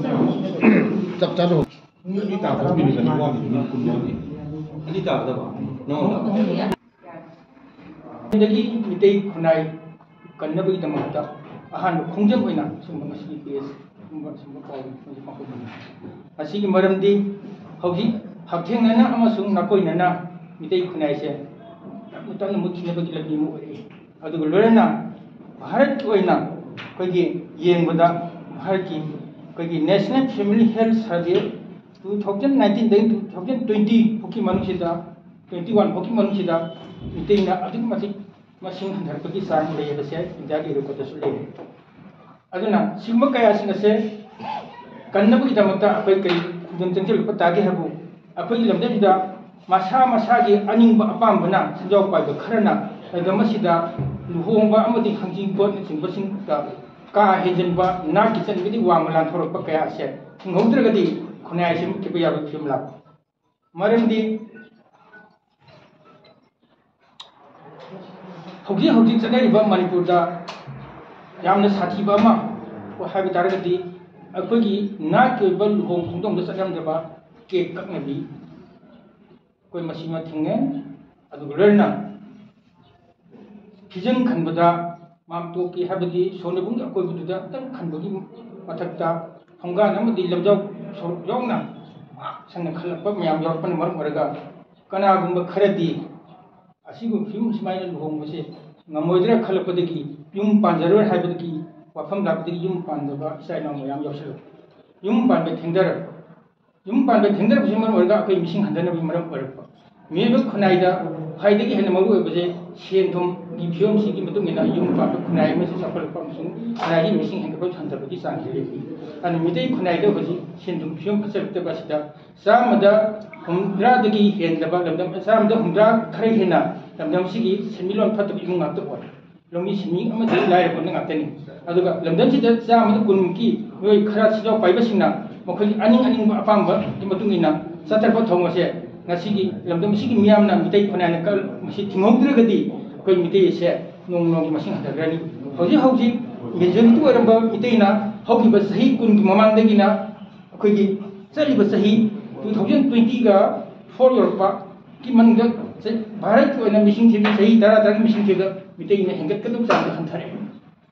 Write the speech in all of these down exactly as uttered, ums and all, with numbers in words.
ꯆꯞ ꯆꯥꯅ ꯃꯤ ꯑꯅꯤ ꯇꯥꯕ ꯃꯤꯅꯤꯠ ꯑꯅꯤ ꯋꯥꯠꯂꯤ, ꯃꯤꯅꯤꯠ ꯀꯨꯟ ꯋꯥꯠꯂꯤ꯫ ꯑꯅꯤ ꯇꯥꯒꯗꯕ ꯅꯉꯣꯟꯗ꯫ ꯑꯗꯒꯤ ꯃꯤꯇꯩ ꯈꯨꯟꯅꯥꯏ ꯀꯟꯅꯕꯒꯤꯗꯃꯛꯇ ꯑꯍꯥꯟꯕ ꯈꯣꯡꯖꯪ ꯑꯣꯏꯅ ꯁꯨꯝꯕ ꯉꯁꯤꯒꯤ ꯄ꯭ꯔꯦꯁ ꯁꯨꯝꯕ ꯁꯨꯝꯕ ꯄꯥꯎ ꯑꯁꯤ ꯄꯥꯡꯊꯣꯛꯄꯅꯤ꯫ ꯑꯁꯤꯒꯤ ꯃꯔꯝꯗꯤ ꯍꯧꯖꯤꯛ ꯍꯛꯊꯦꯡꯅꯅ ꯑꯃꯁꯨꯡ ꯅꯥꯀꯣꯏꯅꯅ ꯃꯤꯇꯩ ꯈꯨꯟꯅꯥꯏꯁꯦ ꯇꯞꯅ ꯇꯞꯅ ꯃꯨꯠꯈꯤꯅꯕꯒꯤ ꯂꯝꯕꯤ ꯑꯃ ꯑꯣꯏꯔꯛꯏ꯫ ꯑꯗꯨꯒ ꯂꯣꯏꯅꯅ ꯚꯥꯔꯠꯀꯤ ꯑꯣꯏꯅ ꯑꯩꯈꯣꯏꯒꯤ ꯌꯦꯡꯕꯗ ꯚꯥꯔꯠꯀꯤ ꯑꯩꯈꯣꯏꯒꯤ National Family Health Survey two thousand nineteenꯗꯒꯤ two thousand twenty ꯐꯥꯎꯒꯤ ꯃꯅꯨꯡꯁꯤꯗ, twenty one ꯐꯥꯎꯒꯤ ꯃꯅꯨꯡꯁꯤꯗ ꯃꯤꯇꯩꯅ ꯑꯗꯨꯛꯀꯤ ꯃꯇꯤꯛ ꯃꯁꯤꯡ ꯍꯟꯊꯔꯛꯄꯒꯤ ꯆꯥꯡ ꯂꯩ ꯍꯥꯏꯕꯁꯦ ꯏꯟꯗꯤꯌꯥꯒꯤ ꯔꯦꯀꯣꯔꯗꯇꯁꯨ ꯂꯩꯔꯦ꯫ ꯑꯗꯨꯅ ꯁꯤꯒꯨꯝꯕ ꯀꯌꯥꯁꯤꯡ ꯑꯁꯦ ꯀꯟꯅꯕꯒꯤꯗꯃꯛꯇ ꯑꯩꯈꯣꯏ ꯀꯔꯤ ꯈꯨꯗꯣꯡ ꯆꯪꯁꯤꯜꯂꯛꯄ ꯇꯥꯒꯦ ꯍꯥꯏꯕꯨ, ꯑꯩꯈꯣꯏꯒꯤ ꯂꯝꯗꯝꯁꯤꯗ ꯃꯁꯥ ꯃꯁꯥꯒꯤ ꯑꯅꯤꯡꯕ ꯑꯄꯥꯝꯕꯅ ꯁꯦꯟꯖꯥꯎ ꯄꯥꯏꯕ ꯈꯔꯅ ꯂꯝꯗꯝ ꯑꯁꯤꯗ ꯂꯨꯍꯣꯡꯕ ꯑꯃꯗꯤ ꯍꯪꯖꯤꯡꯄꯣꯠꯅꯆꯤꯡꯕꯁꯤꯡꯗ ꯀꯥ ꯍꯦꯟꯖꯤꯟꯕ, ꯅꯥꯠꯀꯤ ꯆꯠꯅꯕꯤꯗꯒꯤ ꯋꯥꯡꯃ ꯂꯥꯟꯊꯣꯔꯛꯄ ꯀꯌꯥ ꯑꯁꯦ ꯊꯤꯡꯍꯧꯗ꯭ꯔꯒꯗꯤ ꯈꯨꯟꯅꯥꯏ ꯑꯁꯤ ꯃꯨꯠꯈꯤꯕ ꯌꯥꯕꯒꯤ ꯐꯤꯕꯝ ꯂꯥꯛꯄ꯫ ꯃꯔꯝꯗꯤ ꯍꯧꯖꯤꯛ ꯍꯧꯖꯤꯛ ꯆꯠꯅꯔꯤꯕ ꯃꯅꯤꯄꯨꯔꯗ ꯌꯥꯝꯅ ꯁꯥꯊꯤꯕ ꯑꯃ ꯍꯥꯏꯕ ꯇꯥꯔꯒꯗꯤ, ꯑꯩꯈꯣꯏꯒꯤ ꯅꯥꯠꯀꯤ ꯑꯣꯏꯕ ꯂꯨꯍꯣꯡ ꯈꯣꯡꯗꯣꯡꯕꯗ ꯆꯠꯅꯔꯝꯗꯕ ꯀꯦꯛ ꯀꯛꯅꯕꯤ, ꯑꯩꯈꯣꯏ ꯃꯁꯤꯃ ꯊꯤꯡꯉꯦ꯫ ꯑꯗꯨꯒ ꯂꯣꯏꯅꯅ ꯐꯤꯖꯪ ꯈꯟꯕꯗ ꯃꯥꯝꯇꯣꯛꯀꯤ, ꯍꯥꯏꯕꯗꯤ ꯁꯣꯟꯅꯕꯨꯡꯒꯤ ꯑꯀꯣꯏꯕꯗꯨꯗ ꯑꯝꯇꯪ ꯈꯟꯕꯒꯤ ꯃꯊꯛꯇ ꯊꯣꯡꯒꯥꯟ ꯑꯃꯗꯤ ꯂꯝꯖꯥꯎ ꯁꯣꯔꯣꯛ ꯌꯥꯎꯅ ꯄꯥꯛ ꯁꯟꯅ ꯈꯜꯂꯛꯄ ꯃꯌꯥꯝ ꯌꯥꯎꯔꯛꯄꯅ ꯃꯔꯝ ꯑꯣꯏꯔꯒ, ꯀꯅꯥꯒꯨꯝꯕ ꯈꯔꯗꯤ ꯑꯁꯤꯒꯨꯝꯕ ꯐꯤꯕꯝ ꯁꯨꯃꯥꯏꯅ ꯂꯨꯍꯣꯡꯕꯁꯦ ꯉꯝꯃꯣꯏꯗ꯭ꯔꯥ ꯈꯜꯂꯛꯄꯗꯒꯤ, ꯌꯨꯝ ꯄꯥꯟꯖꯔꯣꯏ ꯍꯥꯏꯕꯗꯒꯤ ꯋꯥꯐꯝ ꯂꯥꯛꯄꯗꯒꯤ ꯌꯨꯝ ꯄꯥꯟꯗꯕ ꯏꯆꯥ ꯏꯅꯥꯎ ꯃꯌꯥꯝ ꯌꯥꯎꯁꯜꯂꯛꯄ, ꯌꯨꯝ ꯄꯥꯟꯕ ꯊꯦꯡꯊꯔꯛꯄ꯫ ꯌꯨꯝ ꯄꯥꯟꯕ ꯊꯦꯡꯊꯔꯛꯄꯁꯤꯅ ꯃꯔꯝ ꯑꯣꯏꯔꯒ ꯑꯩꯈꯣꯏ ꯃꯤꯁꯤꯡ ꯍꯟꯊꯅꯕꯒꯤ ꯃꯔꯝ ꯑꯣꯏꯔꯛꯄ꯫ ꯃꯤꯑꯣꯏꯕ ꯈꯨꯟꯅꯥꯏꯗ ꯈ꯭ꯋꯥꯏꯗꯒꯤ ꯍꯦꯟꯅ ꯃꯔꯨ ꯑꯣꯏꯕꯁꯦ ꯁꯦꯟ ꯊꯨꯝꯒꯤ ꯐꯤꯕꯝꯁꯤꯒꯤ ꯃꯇꯨꯡ ꯏꯟꯅ ꯌꯨꯝ ꯄꯥꯟꯕ ꯈꯨꯟꯅꯥꯏ ꯑꯃꯁꯨ ꯆꯥꯎꯈꯠꯂꯛꯄ ꯑꯃꯁꯨꯡ ꯈꯨꯟꯅꯥꯏꯒꯤ ꯃꯤꯁꯤꯡ ꯍꯦꯟꯒꯠꯄ ꯍꯟꯊꯕꯒꯤ ꯆꯥꯡꯁꯤ ꯂꯦꯞꯄꯤ꯫ ꯑꯗꯨꯅ ꯃꯤꯇꯩ ꯈꯨꯟꯅꯥꯏꯗ ꯍꯧꯖꯤꯛ ꯁꯦꯟ ꯊꯨꯝꯒꯤ ꯐꯤꯕꯝ ꯐꯠꯇꯔꯛꯇꯕ ꯑꯁꯤꯗ ꯆꯥꯝꯃꯗ ꯍꯨꯝꯗ꯭ꯔꯥꯗꯒꯤ ꯍꯦꯟꯗꯕ ꯂꯝꯗꯝ, ꯆꯥꯝꯃꯗ ꯍꯨꯝꯗ꯭ꯔꯥ ꯈꯔ ꯍꯦꯟꯅ ꯂꯝꯗꯝꯁꯤꯒꯤ ꯁꯦꯟꯃꯤꯠꯂꯣꯟ ꯐꯠꯇꯕ ꯏꯃꯨꯡ ꯉꯥꯛꯇ ꯑꯣꯏ꯫ ꯂꯧꯃꯤ ꯁꯤꯟꯃꯤ ꯑꯃꯗꯤ ꯂꯥꯏꯔꯕ ꯉꯥꯛꯇꯅꯤ꯫ ꯑꯗꯨꯒ ꯂꯝꯗꯝꯁꯤꯗ ꯆꯥꯝꯃꯗ ꯀꯨꯟꯃꯨꯛꯀꯤ ꯃꯤꯑꯣꯏ ꯈꯔ ꯁꯦꯟꯖꯥꯎ ꯄꯥꯏꯕꯁꯤꯡꯅ ꯃꯈꯣꯏꯒꯤ ꯑꯅꯤꯡ ꯑꯅꯤꯡꯕ ꯑꯄꯥꯝꯕꯒꯤ ꯃꯇꯨꯡ ꯏꯟꯅ ꯆꯠꯊꯔꯛꯄ ꯊꯧꯑꯣꯡ ꯑꯁꯦ ꯉꯁꯤꯒꯤ ꯂꯝꯗꯝ ꯑꯁꯤꯒꯤ ꯃꯤꯌꯥꯝꯅ ꯃꯤꯇꯩ ꯈꯨꯟꯅꯥꯏꯅ ꯀꯜ-, ꯃꯁꯤ ꯊꯤꯡꯍꯧꯗ꯭ꯔꯒꯗꯤ ꯑꯩꯈꯣꯏ ꯃꯤꯇꯩ ꯑꯁꯦ ꯅꯣꯡꯃ ꯅꯣꯡꯃꯒꯤ ꯃꯁꯤꯡ ꯍꯟꯊꯈ꯭ꯔꯅꯤ꯫ ꯍꯧꯖꯤꯛ ꯍꯧꯖꯤꯛ ꯃꯦꯖꯣꯔꯤꯇꯤ ꯑꯣꯏꯔꯝꯕ ꯃꯤꯇꯩꯅ ꯍꯧꯈꯤꯕ ꯆꯍꯤ ꯀꯨꯟꯒꯤ ꯃꯃꯥꯡꯗꯒꯤꯅ ꯑꯩꯈꯣꯏꯒꯤ ꯆꯠꯂꯤꯕ ꯆꯍꯤ two thousand twenty-four ꯌꯧꯔꯛꯄꯒꯤ ꯃꯅꯨꯡꯗ ꯆ- ꯚꯥꯔꯠꯀꯤ ꯑꯣꯏꯅ ꯃꯤꯁꯤꯡ ꯊꯤꯕꯗ ꯆꯍꯤ ꯇꯔꯥ ꯇꯔꯥꯒꯤ ꯃꯤꯁꯤꯡ ꯊꯤꯕꯗ ꯃꯤꯇꯩꯅ ꯍꯦꯟꯒꯠꯀꯗꯕ ꯆꯥꯡꯗ ꯍꯟꯊꯔꯛꯑꯦ꯫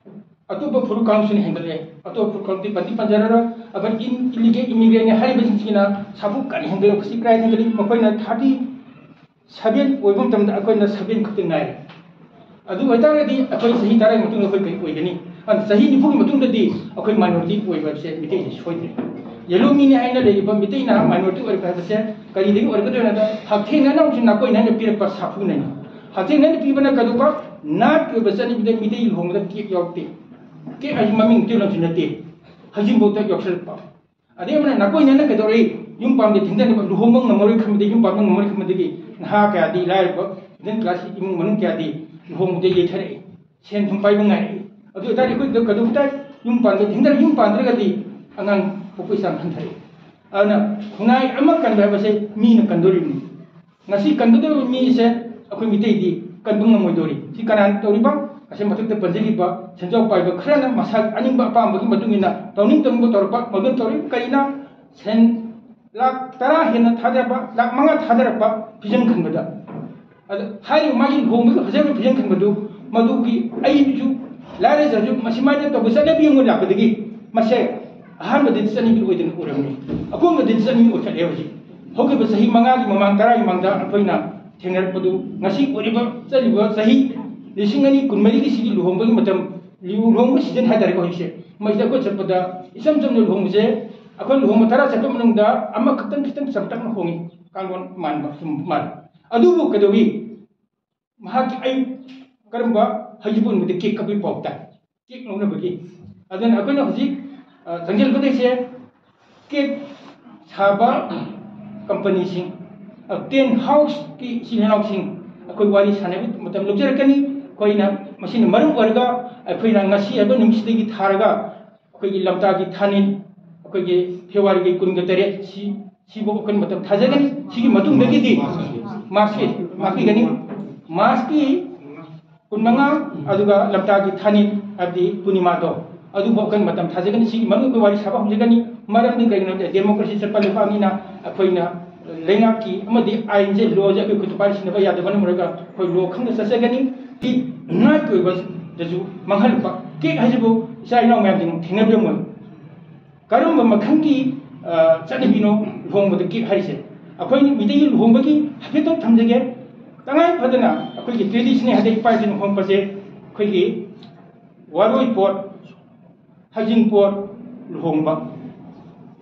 ꯑꯇꯣꯞꯄ ꯐꯨꯔꯨꯞ ꯀꯥꯡꯂꯨꯞꯁꯤꯡꯅ ꯍꯦꯟꯒꯠꯂꯛꯑꯦ꯫ ꯑꯇꯣꯞꯄ ꯐꯨꯔꯨꯞ ꯀꯥꯡꯂꯨꯞꯇꯤ ꯄꯟꯗꯤ ꯄꯟꯖꯔꯔꯣꯏ꯫ ꯑꯕ ꯏꯟ ꯏꯂꯤꯒꯦꯜ ꯏꯃꯤꯒ꯭ꯔꯦꯟꯅꯤ ꯍꯥꯏꯔꯤꯕꯁꯤꯡꯁꯤꯅ ꯁꯥꯐꯨ ꯀꯟꯅ ꯍꯦꯟꯒꯠꯂꯛꯄꯁꯤ ꯀꯗꯥꯏꯗ ꯍꯦꯟꯒꯠꯂꯤ? ꯃꯈꯣꯏꯅ ꯊꯥꯔꯇꯤ ꯁꯚꯦꯟ ꯑꯣꯏꯕ ꯃꯇꯝꯗ ꯑꯩꯈꯣꯏꯅ ꯁꯚꯦꯟ ꯈꯛꯇ ꯉꯥꯏꯔꯦ꯫ ꯑꯗꯨ ꯑꯣꯏꯇꯥꯔꯒꯗꯤ ꯑꯩꯈꯣꯏ ꯆꯍꯤ ꯇꯔꯥꯒꯤ ꯃꯇꯨꯡꯗ ꯑꯩꯈꯣꯏ ꯀꯔꯤ ꯑꯣꯏꯒꯅꯤ? ꯑꯗꯨꯅ ꯆꯍꯤ ꯅꯤꯐꯨꯒꯤ ꯃꯇꯨꯡꯗꯗꯤ ꯑꯩꯈꯣꯏ ꯃꯥꯏꯅꯣꯔꯤꯇꯤ ꯑꯣꯏꯕꯁꯦ ꯃꯤꯇꯩꯁꯦ ꯁꯣꯏꯗ꯭ꯔꯦ꯫ ꯌꯦꯜꯂꯣ ꯃꯤꯅꯤ ꯍꯥꯏꯅ ꯂꯩꯔꯤꯕ ꯃꯤꯇꯩꯅ ꯃꯥꯏꯅꯣꯔꯤꯇꯤ ꯑꯣꯏꯔꯛꯄ ꯍꯥꯏꯕꯁꯦ ꯀꯔꯤꯗꯒꯤ ꯑꯣꯏꯔꯛꯀꯗꯣꯏꯅꯣ ꯍꯥꯏꯕꯗ ꯍꯛꯊꯦꯡꯅꯅ ꯑꯃꯁꯨꯡ ꯅꯥꯀꯣꯏꯅꯅ ꯄꯤꯔꯛꯄ ꯁꯥꯐꯨꯅꯅꯤ꯫ ꯍꯛꯊꯦꯡꯅꯅ ꯄꯤꯕꯅ ꯀꯩꯗꯧꯕ? ꯅꯥꯠꯀꯤ ꯑꯣꯏꯕ ꯆꯠꯅꯕꯤꯗ ꯃꯤꯇꯩ ꯂꯨꯍꯣꯡꯕꯗ ꯀꯦꯛ ꯌꯥꯎꯔꯛꯇꯦ꯫ ꯀꯦꯛ ꯍꯥꯏꯁꯤ ꯃꯃꯤꯡ ꯃꯩꯇꯩꯂꯣꯟꯁꯨ ꯅꯠꯇꯦ꯫ ꯍꯩꯖꯤꯡꯐꯥꯎꯗ ꯌꯥꯎꯁꯜꯂꯛꯄ꯫ ꯑꯗꯩ ꯑꯃꯅ ꯅꯥꯀꯣꯏꯅꯅ ꯀꯩꯗꯧꯔꯛꯏ? ꯌꯨꯝ ꯄꯥꯟꯕꯗ ꯊꯦꯡꯊꯅꯕ, ꯂꯨꯍꯣꯡꯕ ꯉꯝꯃꯔꯣꯏ ꯈꯟꯕꯗꯒꯤ, ꯌꯨꯝ ꯄꯥꯟꯕ ꯉꯝꯃꯔꯣꯏ ꯈꯟꯕꯗꯒꯤ ꯅꯍꯥ ꯀꯌꯥꯗꯤ, ꯂꯥꯏꯔꯕ ꯃꯤꯗꯜ ꯀ꯭ꯂꯥꯁ ꯏꯃꯨꯡ ꯃꯅꯨꯡ ꯀꯌꯥꯗꯤ ꯂꯨꯍꯣꯡꯕꯗ ꯌꯩꯊꯔꯛꯏ꯫ ꯁꯦꯟ ꯊꯨꯝ ꯄꯥꯏꯕ ꯉꯥꯏꯔꯛꯏ꯫ ꯑꯗꯨ ꯑꯣꯏꯇꯥꯔꯗꯤ ꯑꯩꯈꯣꯏ ꯀꯩꯗꯧꯕ ꯇꯥꯏ? ꯌꯨꯝ ꯄꯥꯟꯕ ꯊꯦꯡꯊꯔꯛꯏ, ꯌꯨꯝ ꯄꯥꯟꯗ꯭ꯔꯒꯗꯤ ꯑꯉꯥꯡ ꯄꯣꯛꯄꯒꯤ ꯆꯥꯡ ꯍꯟꯊꯔꯛꯏ꯫ ꯑꯗꯨꯅ ꯈꯣꯡꯅꯥꯏ ꯑꯃ ꯀꯟꯕ ꯍꯥꯏꯕꯁꯦ ꯃꯤꯅ ꯀꯟꯗꯣꯔꯤꯕꯅꯤ꯫ ꯉꯁꯤ ꯀꯟꯒꯗꯧꯔꯤꯕ ꯃꯤꯁꯦ ꯑꯩꯈꯣꯏ ꯃꯤꯇꯩꯗꯤ ꯀꯟꯕ ꯉꯝꯃꯣꯏꯗꯧꯔꯤ꯫ ꯁꯤ ꯀꯅꯥꯅ ꯇꯧꯔꯤꯕ? ꯑꯁꯤ ꯃꯊꯛꯇ ꯄꯟꯖꯈꯤꯕ ꯁꯦꯟꯖꯥꯎ ꯄꯥꯏꯕ ꯈꯔꯅ ꯃꯁꯥꯒꯤ ꯑꯅꯤꯡꯕ ꯑꯄꯥꯝꯕꯒꯤ ꯃꯇꯨꯡ ꯏꯟꯅ ꯇꯧꯅꯤꯡ ꯇꯧꯅꯤꯡꯕ ꯇꯧꯔꯛꯄ, ꯃꯗꯨ ꯇꯧꯔꯤ꯫ ꯀꯔꯤꯅ? ꯁꯦꯟ ꯂꯥꯛ ꯇꯔꯥ ꯍꯦꯟꯅ ꯊꯥꯗꯔꯛꯄ, ꯂꯥꯛ ꯃꯉꯥ ꯊꯥꯗꯔꯛꯄ ꯐꯤꯖꯪ ꯈꯟꯕꯗ꯫ ꯑꯗ ꯍꯥꯏꯔꯤꯕ ꯃꯥꯒꯤ ꯂꯨꯍꯣꯡꯕꯒꯤ ꯐꯖꯔꯤꯕ ꯐꯤꯖꯪ ꯈꯟꯕꯗꯨ ꯃꯗꯨꯒꯤ ꯑꯩꯁꯨ ꯂꯥꯏꯔꯖꯔꯁꯨ ꯃꯁꯤ ꯃꯥꯏꯅ ꯇꯧꯕ ꯆꯠꯅꯕꯤ ꯑꯃ ꯂꯥꯛꯄꯗꯒꯤ ꯃꯁꯦ ꯑꯍꯥꯟꯕꯗꯗꯤ ꯆꯠꯅꯕꯤ ꯑꯣꯏꯗꯅ ꯎꯔꯝꯃꯤ꯫ ꯑꯀꯣꯟꯕꯗꯗꯤ ꯆꯠꯅꯕꯤ ꯑꯣꯏꯈꯠꯂꯦ ꯍꯧꯖꯤꯛ꯫ ꯍꯧꯈꯤꯕ ꯆꯍꯤ ꯃꯉꯥꯒꯤ ꯃꯃꯥꯡ, ꯇꯔꯥꯒꯤ ꯃꯃꯥꯡꯗ ꯑꯩꯈꯣꯏꯅ ꯊꯦꯡꯅꯔꯛꯄꯗꯨ ꯉꯁꯤ ꯑꯣꯏꯔꯤꯕ ꯆꯠꯂꯤꯕ ꯆꯍꯤ ꯂꯤꯁꯤꯡ ꯑꯅꯤ ꯀꯨꯟꯃꯔꯤꯒꯤ ꯁꯤꯒꯤ ꯂꯨꯍꯣꯡꯕꯒꯤ ꯃꯇꯝ, ꯂꯨꯍꯣꯡꯕ ꯁꯤꯖꯟ ꯍꯥꯏꯇꯥꯔꯦꯀꯣ ꯍꯧꯖꯤꯛꯁꯦ꯫ ꯃꯁꯤꯗ ꯑꯩꯈꯣꯏ ꯆꯠꯄꯗ ꯏꯆꯝ ꯆꯝꯅ ꯂꯨꯍꯣꯡꯕꯁꯦ, ꯑꯩꯈꯣꯏ ꯂꯨꯍꯣꯡꯕ ꯇꯔꯥ ꯆꯠꯄ ꯃꯅꯨꯡꯗ ꯑꯃꯈꯛꯇꯪ ꯈꯤꯇꯪ ꯆꯝꯇꯛꯅ ꯍꯣꯡꯉꯤ, ꯀꯥꯡꯂꯣꯟ ꯃꯥꯟꯕ ꯁꯨꯝ ꯃꯥꯜꯂꯤ꯫ ꯑꯗꯨꯕꯨ ꯀꯩꯗꯧꯏ? ꯃꯍꯥꯛꯀꯤ ꯑꯩ ꯀꯔꯝꯕ ꯍꯩꯖꯤꯡꯄꯣꯠ ꯅꯨꯃꯤꯠꯇ ꯀꯦꯛ ꯀꯛꯄꯒꯤ ꯄꯥꯎ ꯇꯥꯏ? ꯀꯦꯛ ꯂꯧꯅꯕꯒꯤ꯫ ꯑꯗꯨꯅ ꯑꯩꯈꯣꯏꯅ ꯍꯧꯖꯤꯛ, ꯑ, ꯆꯪꯁꯤꯜꯂꯛꯀꯗꯣꯏꯁꯦ ꯀꯦꯛ ꯁꯥꯕ ꯀꯝꯄꯅꯤꯁꯤꯡ, ꯑ, ꯇꯦꯟ ꯍꯥꯎꯁꯀꯤ ꯏꯆꯤꯜ ꯏꯅꯥꯎꯁꯤꯡ ꯑꯩꯈꯣꯏ ꯋꯥꯔꯤ ꯁꯥꯟꯅꯕꯒꯤ ꯃꯇꯝ ꯂꯧꯖꯔꯛꯀꯅꯤ꯫ ꯑꯩꯈꯣꯏꯅ ꯃꯁꯤꯅ ꯃꯔꯝ ꯑꯣꯏꯔꯒ ꯑꯩꯈꯣꯏꯅ ꯉꯁꯤ ꯍꯥꯏꯕ ꯅꯨꯃꯤꯠꯁꯤꯗꯒꯤ ꯊꯥꯔꯒ ꯑꯩꯈꯣꯏꯒꯤ ꯂꯝꯇꯥꯒꯤ ꯊꯥꯅꯤꯜ, ꯑꯩꯈꯣꯏꯒꯤ ꯐꯦꯕ꯭ꯔꯨꯋꯥꯔꯤꯒꯤ ꯀꯨꯟꯒ ꯇꯔꯦꯠ ꯁꯤ, ꯁꯤꯐꯥꯎ ꯑꯩꯈꯣꯏꯅ ꯃꯇꯝ ꯊꯥꯖꯒꯅꯤ꯫ ꯁꯤꯒꯤ ꯃꯇꯨꯡꯗꯒꯤꯗꯤ ꯃꯥꯔꯁꯀꯤ, ꯃꯥꯔꯁꯀꯤ, ꯃꯥꯔꯁꯀꯤ ꯀꯨꯟꯃꯉꯥ, ꯑꯗꯨꯒ ꯂꯝꯇꯥꯒꯤ ꯊꯥꯅꯤꯠ, ꯍꯥꯏꯕꯗꯤ ꯄꯨꯔꯅꯤꯃꯥꯗꯣ, ꯑꯗꯨꯐꯥꯎ ꯑꯩꯈꯣꯏꯅ ꯃꯇꯝ ꯊꯥꯖꯒꯅꯤ꯫ ꯁꯤꯒꯤ ꯃꯅꯨꯡꯗ ꯑꯩꯈꯣꯏ ꯋꯥꯔꯤ ꯁꯥꯕ ꯍꯧꯖꯒꯅꯤ꯫ ꯃꯔꯝꯗꯤ ꯀꯩꯒꯤꯅꯣ ꯍꯥꯏꯕꯗ democracy ꯆꯠꯄ ꯂꯩꯕꯥꯛꯅꯤꯅ ꯑꯩꯈꯣꯏꯅ ꯂꯩꯉꯥꯛꯀꯤ ꯑꯃꯗꯤ ꯑꯥꯏꯟꯁꯦ, ꯂꯣꯁꯦ ꯑꯩꯈꯣꯏ ꯈꯨꯠꯇ ꯄꯥꯏꯔ ꯁꯤꯟꯅꯕ ꯌꯥꯗꯕꯅ ꯃꯔꯝ ꯑꯣꯏꯔꯒ ꯑꯩꯈꯣꯏ ꯂꯣ ꯈꯪꯗ ꯆꯠꯆꯒꯅꯤ꯫ ꯏ ꯅꯥꯠꯀꯤ ꯑꯣꯏꯕꯗꯁꯨ ꯃꯥꯡꯍꯜꯂꯛꯄ꯫ ꯀꯦꯛ ꯍꯥꯏꯁꯤꯕꯨ ꯏꯆꯥ ꯏꯅꯥꯎ ꯃꯌꯥꯝꯁꯤꯡ ꯊꯦꯡꯅꯕꯤꯔꯝꯃꯣꯏ꯫ ꯀꯔꯝꯕ ꯃꯈꯜꯒꯤ, ꯑ, ꯆꯠꯅꯕꯤꯅꯣ ꯂꯨꯍꯣꯡꯕꯗ ꯀꯦꯛ ꯍꯥꯏꯔꯤꯁꯦ? ꯑꯩꯈꯣꯏ ꯃꯤꯇꯩꯒꯤ ꯂꯨꯍꯣꯡꯕꯒꯤ ꯍꯥꯏꯐꯦꯠꯇꯪ ꯊꯝꯖꯒꯦ꯫ ꯇꯉꯥꯏ ꯐꯗꯅ ꯑꯩꯈꯣꯏꯒꯤ traditional ꯍꯥꯏꯗꯤ ꯏꯄꯥ ꯏꯄꯨꯅ ꯍꯣꯡꯕꯁꯦ ꯑꯩꯈꯣꯏꯒꯤ ꯋꯥꯔꯣꯏ ꯄꯣꯠ, ꯍꯩꯖꯤꯡ ꯄꯣꯠ, ꯂꯨꯍꯣꯡꯕ꯫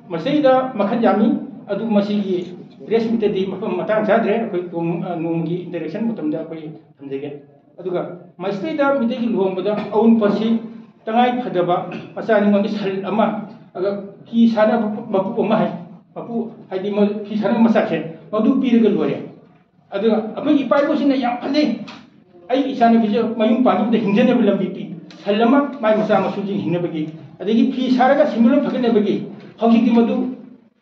ꯃꯁꯤꯗ ꯃꯈꯜ ꯌꯥꯝꯃꯤ꯫ ꯑꯗꯨ ꯃꯁꯤꯒꯤ press meetꯇꯗꯤ ꯃꯐꯝ ꯃꯇꯥꯡ ꯆꯥꯗ꯭ꯔꯦ꯫ ꯑꯩꯈꯣꯏ ꯇꯣꯡ-, ꯑ, ꯅꯣꯡꯃꯒꯤ interaction ꯃꯇꯝꯗ ꯑꯩꯈꯣꯏ ꯊꯝꯖꯒꯦ꯫ ꯑꯗꯨꯒ ꯃꯁꯤꯗꯩꯗ ꯃꯤꯇꯩꯒꯤ ꯂꯨꯍꯣꯡꯕꯗ ꯑꯎꯟꯄꯣꯠꯁꯤ ꯇꯉꯥꯏ ꯐꯗꯕ ꯃꯆꯥ ꯅꯤꯉꯣꯜꯒꯤ ꯁꯜ ꯑꯃ, ꯑꯗꯨꯒ ꯐꯤ ꯁꯥꯅꯕ ꯃꯄꯨ ꯑꯃ ꯍꯥꯏ, ꯃꯄꯨ ꯍꯥꯏꯗꯤ ꯃ-, ꯐꯤ ꯁꯥꯅꯕ ꯃꯆꯥꯛꯁꯦ ꯃꯗꯨ ꯄꯤꯔꯒ ꯂꯣꯏꯔꯦ꯫ ꯑꯗꯨꯒ ꯑꯩꯈꯣꯏꯒꯤ ꯏꯄꯥ ꯏꯄꯨꯁꯤꯡꯅ ꯌꯥꯝ ꯐꯖꯩ, "ꯑꯩ ꯏꯆꯥꯅꯨꯄꯤꯁꯦ ꯃꯌꯨꯝ ꯄꯥꯟꯕꯗ ꯍꯤꯡꯖꯅꯕ ꯂꯝꯕꯤ ꯄꯤ", ꯁꯜ ꯑꯃ ꯃꯥꯏ ꯃꯆꯥ ꯃꯁꯨꯁꯤꯡ ꯍꯤꯡꯅꯕꯒꯤ, ꯑꯗꯒꯤ ꯐꯤ ꯁꯥꯔꯒ ꯁꯦꯟꯃꯤꯠꯂꯣꯟ ꯐꯒꯠꯅꯕꯒꯤ꯫ ꯍꯧꯖꯤꯛꯇꯤ ꯃꯗꯨ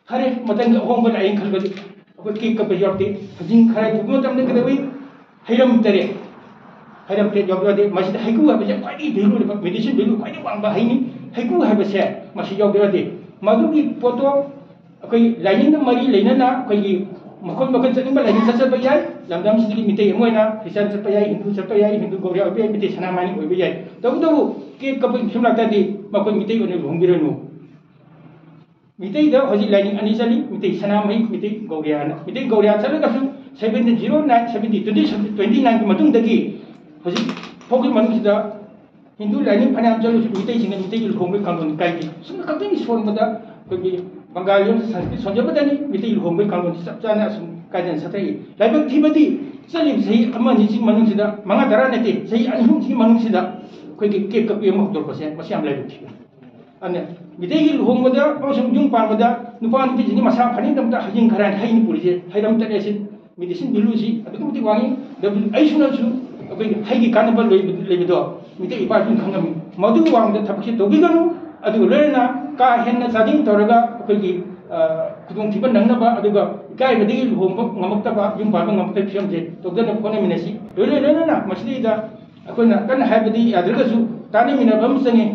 ꯐꯔꯦ, ꯃꯊꯪꯒꯤ ꯑꯍꯣꯡꯕ ꯂꯥꯛꯑꯦꯅ ꯈꯜꯂꯒꯗꯤ ꯑꯩꯈꯣꯏ ꯀꯦꯛ ꯀꯛꯄ ꯌꯥꯎꯔꯛꯇꯦ꯫ ꯍꯧꯖꯤꯛ ꯈꯔ ꯄꯨꯕ ꯃꯇꯝꯗ ꯀꯩꯗꯧꯏ? ꯍꯩꯔꯝ ꯇꯔꯦꯠ, ꯍꯩꯔꯝ ꯇꯔꯦꯠ ꯌꯥꯎꯕ ꯌꯥꯗꯦ꯫ ꯃꯁꯤꯗ ꯍꯩꯀ꯭ꯔꯨ ꯍꯥꯏꯕꯁꯦ ꯈ꯭ꯋꯥꯏꯗꯒꯤ value ꯂꯩꯕ, medicine value ꯈ꯭ꯋꯥꯏꯗꯒꯤ ꯋꯥꯡꯕ ꯍꯩꯅꯤ꯫ ꯍꯩꯀ꯭ꯔꯨ ꯍꯥꯏꯕꯁꯦ ꯃꯁꯤ ꯌꯥꯎꯗꯕ ꯌꯥꯗꯦ꯫ ꯃꯗꯨꯒꯤ ꯄꯣꯠꯇꯣ ꯑꯩꯈꯣꯏ ꯂꯥꯏꯅꯤꯡꯒ ꯃꯔꯤ ꯂꯩꯅꯅ ꯑꯩꯈꯣꯏꯒꯤ ꯃꯈꯜ ꯃꯈꯜ ꯆꯠꯅꯤꯡꯕ ꯂꯥꯏꯅꯤꯡ ꯆꯠꯆꯕ ꯌꯥꯏ꯫ ꯂꯝꯗꯝꯁꯤꯗꯒꯤ ꯃꯤꯇꯩ ꯑꯃ ꯑꯣꯏꯅ ꯈ꯭ꯔꯤꯁꯇꯥꯟ ꯆꯠꯄ ꯌꯥꯏ, ꯍꯤꯟꯗꯨ ꯆꯠꯄ ꯌꯥꯏ, ꯍꯤꯟꯗꯨ ꯒꯧꯔꯤꯌꯥ ꯑꯣꯏꯕ ꯌꯥꯏ, ꯃꯤꯇꯩ ꯁꯅꯥꯃꯍꯤ ꯑꯣꯏꯕ ꯌꯥꯏ꯫ ꯇꯧꯕꯇꯕꯨ ꯀꯦꯛ ꯀꯛꯄꯒꯤ ꯐꯤꯕꯝ ꯂꯥꯛꯇꯥꯔꯗꯤ ꯃꯈꯣꯏ ꯃꯤꯇꯩ ꯑꯣꯏꯅ ꯂꯨꯍꯣꯡꯕꯤꯔꯅꯨ꯫ ꯃꯤꯇꯩꯗ ꯍꯧꯖꯤꯛ ꯂꯥꯏꯅꯤꯡ ꯑꯅꯤ ꯆꯠꯂꯤ, ꯃꯤꯇꯩ ꯁꯅꯥꯃꯍꯤ, ꯃꯤꯇꯩ ꯒꯧꯔꯤꯌꯥꯅ꯫ ꯃꯤꯇꯩ ꯒꯧꯔꯤꯌꯥ ꯆꯠꯂꯒꯁꯨ seventeen zero nine, seventeen twenty, twenty nineꯒꯤ ꯃꯇꯨꯡꯗꯒꯤ ꯍꯧꯖꯤꯛ ꯐꯥꯎꯒꯤ ꯃꯅꯨꯡꯁꯤꯗ ꯍꯤꯟꯗꯨ ꯂꯥꯏꯅꯤꯡ ꯐꯅꯌꯥꯝ ꯆꯠꯂꯁꯨ ꯃꯤꯇꯩꯁꯤꯡꯅ ꯃꯤꯇꯩꯒꯤ ꯂꯨꯍꯣꯡꯕꯒꯤ ꯀꯥꯡꯂꯣꯟ ꯀꯥꯏꯗꯦ꯫ ꯁꯨꯝ ꯈꯛꯇꯪꯒꯤ ꯁꯣꯟꯕꯗ ꯑꯩꯈꯣꯏꯒꯤ ꯕꯪꯒꯥꯂꯤ ꯑꯃꯁꯨꯡ ꯁꯪꯁꯀ꯭ꯔꯤꯠ ꯁꯣꯟꯖꯕꯗꯅꯤ꯫ ꯃꯤꯇꯩꯒꯤ ꯂꯨꯍꯣꯡꯕꯒꯤ ꯀꯥꯡꯂꯣꯟꯁꯤ ꯆꯞ ꯆꯥꯅ ꯑꯁꯨꯝ ꯀꯥꯏꯗꯅ ꯆꯠꯊꯔꯛꯏ꯫ ꯂꯥꯏꯕꯛ ꯊꯤꯕꯗꯤ ꯆꯠꯂꯤꯕ ꯆꯍꯤ ꯑꯃ ꯑꯅꯤꯁꯤ ꯃꯅꯨꯡꯁꯤꯗ, ꯃꯉꯥ ꯇꯔꯥ ꯅꯠꯇꯦ, ꯆꯍꯤ ꯑꯅꯤ ꯑꯍꯨꯝꯁꯤꯒꯤ ꯃꯅꯨꯡꯁꯤꯗ ꯑꯩꯈꯣꯏꯒꯤ ꯀꯦꯛ ꯀꯛꯄꯤ ꯑꯃ ꯍꯧꯗꯣꯔꯛꯄꯁꯦ, ꯃꯁꯤ ꯌꯥꯝ ꯂꯥꯏꯕꯛ ꯊꯤꯕꯅꯤ꯫ ꯑꯗꯨꯅ ꯃꯤꯇꯩꯒꯤ ꯂꯨꯍꯣꯡꯕꯗ ꯑꯃꯁꯨꯡ ꯌꯨꯝ ꯄꯥꯟꯕꯗ ꯅꯨꯄꯥ ꯅꯨꯄꯤꯁꯤꯡꯒꯤ ꯃꯁꯥ ꯐꯅꯕꯒꯤꯗꯃꯛꯇ ꯍꯩꯖꯤꯡ ꯈꯔꯥꯏ ꯍꯩꯅꯤ ꯄꯨꯔꯤꯁꯦ, ꯍꯩꯔꯝ ꯇꯔꯦꯠꯁꯤ medicine valueꯁꯤ ꯑꯗꯨꯛꯀꯤ ꯃꯇꯤꯛ ꯋꯥꯡꯉꯤ꯫ ꯗꯕꯜ ꯑꯩꯁꯨꯅꯁꯨ ꯑꯩꯈꯣꯏꯒꯤ ꯍꯩꯒꯤ ꯀꯥꯟꯅꯕ ꯂꯩꯕ-, ꯂꯩꯕꯗꯣ ꯃꯤꯇꯩ ꯏꯄꯥ ꯏꯄꯨꯅ ꯈꯪꯉꯝꯃꯤ꯫ ꯃꯗꯨ ꯋꯥꯡꯃꯗ ꯊꯕꯛꯁꯦ ꯇꯧꯕꯤꯒꯅꯨ꯫ ꯑꯗꯨꯒ ꯂꯣꯏꯅꯅ ꯀꯥ ꯍꯦꯟꯅ ꯆꯥꯗꯤꯡ ꯇꯧꯔꯒ ꯑꯩꯈꯣꯏꯒꯤ, ꯑ, ꯈꯨꯗꯣꯡꯊꯤꯕ ꯅꯪꯅꯕ, ꯑꯗꯨꯒ ꯏꯀꯥꯏꯕꯗꯒꯤ ꯂꯨꯍꯣꯡꯕ ꯉꯝꯃꯛꯇꯕ, ꯌꯨꯝ ꯄꯥꯟꯕ ꯉꯝꯃꯛꯇꯕ ꯐꯤꯕꯝꯁꯦ ꯇꯧꯗꯅꯕ ꯍꯣꯠꯅꯃꯤꯟꯅꯁꯤ꯫ ꯂꯣꯏꯅ ꯂꯣꯏꯅꯅ ꯃꯁꯤꯗꯩꯗ ꯑꯩꯈꯣꯏꯅ ꯀꯟꯅ ꯍꯥꯏꯕꯗꯤ ꯌꯥꯗ꯭ꯔꯒꯁꯨ ꯇꯥꯅꯃꯤꯟꯅꯕ ꯑꯃ ꯆꯪꯉꯤ꯫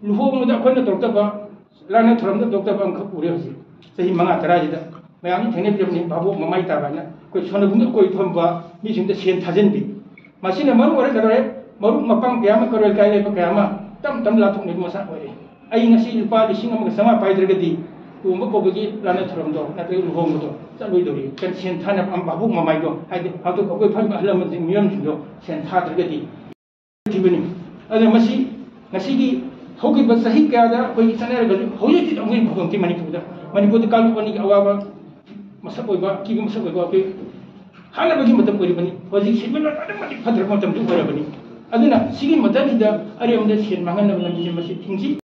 ꯂꯨꯍꯣꯡꯕꯗ ꯑꯩꯈꯣꯏꯅ ꯇꯧꯔꯛꯇꯕ, ꯂꯥꯟꯅ ꯊꯧꯔꯝꯗ ꯇꯧꯔꯛꯇꯕ ꯑꯃꯈꯛ ꯎꯔꯦ ꯍꯧꯖꯤꯛ ꯆꯍꯤ ꯃꯉꯥ ꯇꯔꯥꯁꯤꯗ꯫ ꯃꯌꯥꯝꯁꯨ ꯊꯦꯡꯅꯕꯤꯔꯕꯅꯤ, ꯚꯥꯕꯣꯛ ꯃꯃꯥꯏ ꯇꯥꯕ ꯍꯥꯏꯅ ꯑꯩꯈꯣꯏ ꯁꯣꯟꯅꯕꯨꯡꯗ ꯑꯩꯈꯣꯏ ꯐꯝꯕ ꯃꯤꯁꯤꯡꯗ ꯁꯦꯟ ꯊꯥꯖꯤꯟꯕꯤ꯫ ꯃꯁꯤꯅ ꯃꯔꯝ ꯑꯣꯏꯔꯒ ꯀꯩꯗꯧꯔꯦ? ꯃꯔꯨꯞ ꯃꯄꯥꯡ ꯀꯌꯥ ꯑꯃ, ꯀꯔꯣꯏ ꯀꯥꯏ ꯂꯩꯕ ꯀꯌꯥ ꯑꯃ ꯇꯞ ꯇꯞꯅ ꯂꯥꯊꯣꯛꯅꯕ ꯃꯆꯥꯛ ꯑꯣꯏꯔꯦ꯫ ꯑꯩ ꯉꯁꯤ ꯂꯨꯄꯥ ꯂꯤꯁꯤꯡ ꯑꯃꯒ ꯆꯥꯝꯃꯉꯥ ꯄꯥꯏꯗ꯭ꯔꯒꯗꯤ ꯂꯨꯍꯣꯡꯕ ꯀꯧꯕꯒꯤ ꯂꯥꯟꯅ ꯊꯧꯔꯝꯗꯣ ꯅꯠꯇ꯭ꯔꯒ ꯂꯨꯍꯣꯡꯕꯗꯣ ꯆꯠꯂꯣꯏꯗꯧꯔꯤ꯫ ꯀꯩꯅꯣ, ꯁꯦꯟ ꯊꯥꯅꯕ ꯑꯃ ꯚꯥꯕꯣꯛ ꯃꯃꯥꯏꯗꯣ, ꯍꯥꯏꯗꯤ ꯍꯧꯖꯤꯛ ꯑꯩꯈꯣꯏ ꯐꯝꯃꯤꯕ ꯑꯍꯜ ꯂꯃꯟꯁꯤꯡ, ꯃꯤꯑꯣꯏꯁꯤꯡꯗꯣ ꯁꯦꯟ ꯊꯥꯗ꯭ꯔꯒꯗꯤ ꯊꯤꯕꯅꯤ꯫ ꯑꯗꯨꯅ ꯃꯁꯤ ꯉꯁꯤꯒꯤ ꯍꯧꯈꯤꯕ ꯆꯍꯤ ꯀꯌꯥꯗ ꯑꯩꯈꯣꯏꯒꯤ ꯆꯠꯅꯔꯒꯁꯨ ꯍꯧꯖꯤꯛ ꯍꯧꯖꯤꯛ ꯑꯃꯨꯛ ꯍꯦꯟꯅ ꯐꯒꯠꯂꯛꯇꯦ ꯃꯅꯤꯄꯨꯔꯗ꯫ ꯃꯅꯤꯄꯨꯔꯗ ꯀꯥꯡꯂꯨꯞ ꯑꯅꯤꯒꯤ ꯑꯋꯥꯕ ꯃꯁꯛ ꯑꯣꯏꯕ, ꯑꯀꯤꯕ ꯃꯁꯛ ꯑꯣꯏꯕ ꯑꯩꯈꯣꯏ ꯍꯥꯠꯅꯕꯒꯤ ꯃꯇꯝ ꯑꯣꯏꯔꯤꯕꯅꯤ꯫ ꯍꯧꯖꯤꯛ ꯁꯤꯟꯕ ꯑꯗꯨꯛꯀꯤ ꯃꯇꯤꯛ ꯐꯠꯇ꯭ꯔꯕ ꯃꯇꯝꯁꯨ ꯑꯣꯏꯔꯕꯅꯤ꯫ ꯑꯗꯨꯅ ꯁꯤꯒꯤ ꯃꯇꯝꯁꯤꯗ ꯑꯔꯦꯝꯕꯗ ꯁꯦꯟ ꯃꯥꯡꯍꯟꯅꯕ ꯂꯝꯕꯤꯁꯦ ꯃꯁꯤ ꯊꯤꯡꯁꯤ꯫